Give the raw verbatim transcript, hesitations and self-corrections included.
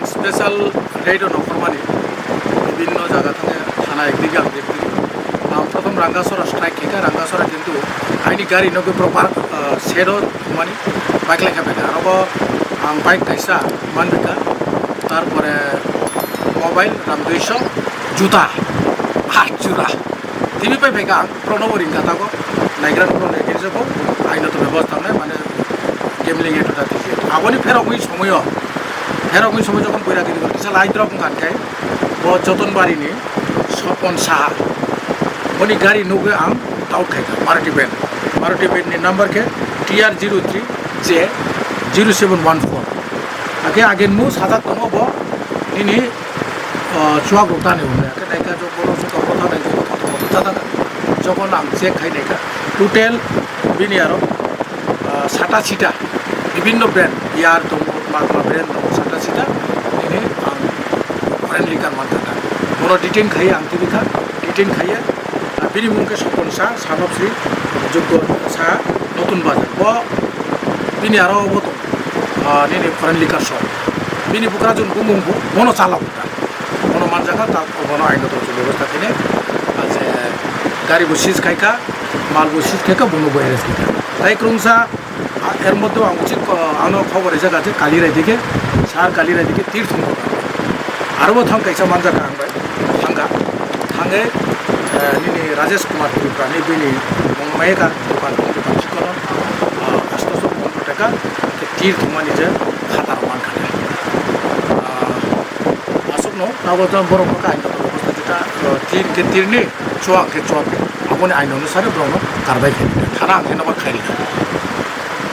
Special raid o nongkhormani bibhinno jaga thangwi thana ekdigi ang ekdigi. Ang prothom Rangasora strike khaikha, Rangasora kintu aini gari no proper, ah, shed o thumani bike lai kha phaikha. Aro bo ang bike kaisa manbikha, tarpore mobile rang duiso, juta aat jora. Tini pai phaikha ang. Pronobo ringka tago, naigra prono ekhe se bo aino to bebosta nai mane gambling eto ta tiji. Aboni pherok wi somoyo, pherok wi somoy jokon boira gini kisa lai drop kan kai, bo Jotonbari ni Sopon Saha. Boni gari nugwi ang taut khaikha Maruti van. Maruti van ni number khe T R zero three J zero seven one four. Ake agen mu sajak tongo bo nini, ah, chuak rok tani hwnwi. Ake naikha jok bono se tongbo thang naikha jok kotor kotor jata na. Jokon ang check khai naikha. Total bini aro, ah, sata sita bibhinno brand, yar tongo, ma, ma brand tongo sata sita. Nini ang foreign liquor man thangkha. Bono detain khai ang tibikha, detain khaiya. Ah, bini mung khe Sopon Saha, son of Sri Joggo Saha, Notun Bazar. Bo bini aro bo tong, ah, nini foreign liquor shop. Bini bukra jun bumung bo, bono chalok ta. Bono manjaka ta, bono aino to bebosta khene. Ah, je gari bo seize khaikha, mal bo seize khaikha, bono bo arrest khaikha. Tai kwrwngsa, ah, er moddhe ang uchik, ah, ano khobor rijak je Kali Rai dike, sir Kali Rai dike tir thumkha. Aro bo thang kaisa manjaka ang bai. Thangkha, thangwi, eh, nini Rajesh Kumar Tripura ni bini mung maikar dokan, dokan chikon, ah, astoso pondro taka, khe tir thumani je khatar mankha. Ah, aswkno abo jang borok no kain kotor obostha jeta, eh, tin khe tirni, chuak khe chuak ni. Aboni ain onusare borok no karbai khaidi. Thana ang khe nobar khaidi.